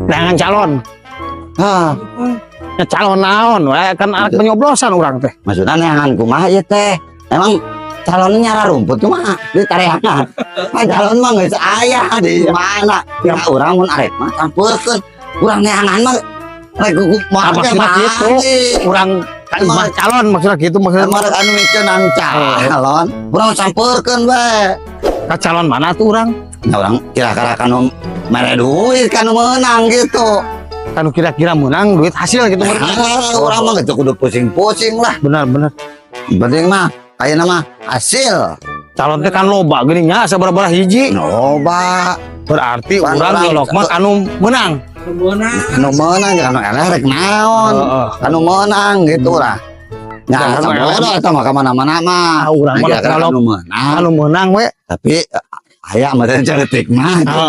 Neangan calon. Hah, Ya, calon naon we, kan arek penyoblosan urang teh. Maksudnya neangan kumaha ieu teh? Emang calonnya nyara rumput kumaha? Di tareangan. Mah calon mah geus aya di mana? Ya urang mun arek mah campurkeun. Urang neangan mah rek Ah, maksudnya gitu. Urang ka imah calon maksudnya gitu maksudnya. Emang rek anu miceun calon, urang campurkeun we. Ka calon mana tuh urang? Nah, urang kira-kira kanu mere duit kanu menang gitu. Kan kira-kira menang duit hasil gitu. Ah, urang mah gitu kudu pusing-pusing lah. Benar benar. Penting mah ayeuna mah hasil. Calon teh kan loba geuning nya, sabaraha hiji. Loba. Berarti Pan urang urang- nyolok mah anu menang. Anu menang ya anu eleh rek naon. Anu menang gitu lah. Nah, Jangan sabodo eta mah ka mana-mana mah. Ah, urang mah Kira-kira nyolok anu menang. Anu menang we. Tapi aya mah teh ceutik mah.